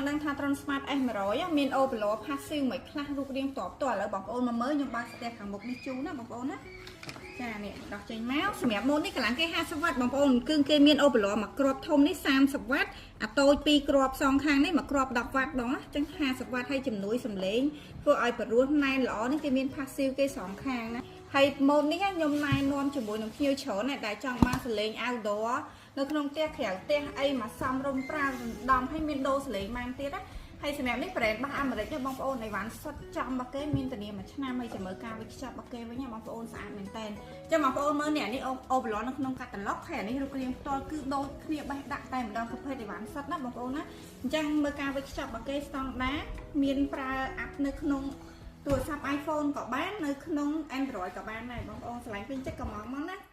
ង់ដឹងថា Tronsmart S100 មាន overload passive មួយខ្លះរូបរាងតបតឥឡូវបងប្អូនមកមើលខ្ញុំបើកស្ទះខាងមុខនេះជូនណាបងប្អូនណាចានេះដោះចេញមកសម្រាប់ម៉ូតនេះកម្លាំងគេ50វ៉ាត់បងប្អូនគឺគេមាន overload មួយគ្រាប់ធំនេះ30វ៉ាត់អាតូច2គ្រាប់សងខាងនេះមួយគ្រាប់10វ៉ាត់ដងណាចឹង50វ៉ាត់ហើយជំនួយសំឡេងធ្វើឲ្យព្រោះណែនល្អនេះគេមាន passive គេសងខាងណាហើយម៉ូតនេះខ្ញុំណែនាំជាមួយនឹងភ្ញៀវច្រើនណាស់ដែលចង់បានសំឡេង outdoor នៅក្នុងផ្ទះក្រៅផ្ទះអីមកសំរុំប្រើរំដំឲ្យមានដូរសំឡេងបានទៀតណាហើយសម្រាប់នេះ brand របស់អាមេរិកបងប្អូនអីវ៉ាន់សុទ្ធចំរបស់គេមានធានាមួយឆ្នាំហើយចាំមើលការវេចខ្ចប់របស់គេវិញណាបងប្អូនស្អាតមែនតើចាំបងប្អូនមើលនេះអានេះអូបឡននៅក្នុងកាតាឡុកហើយអានេះរូបរាងផ្ទាល់គឺដូចគ្នាបេះដាក់តែម្ដងប្រភេទអីវ៉ាន់សុទ្ធណាបងប្អូនណាអញ្ចឹងមើលការវេចខ្ចប់របស់គេស្តង់ដាមានប្រើ app នៅក្នុងទូរស័ព្ទ iPhone ក៏បាននៅក្នុង Android ក៏បានដែរបងប្អូនស្រឡាញ់ពេញចិត្តក៏មកមកណា។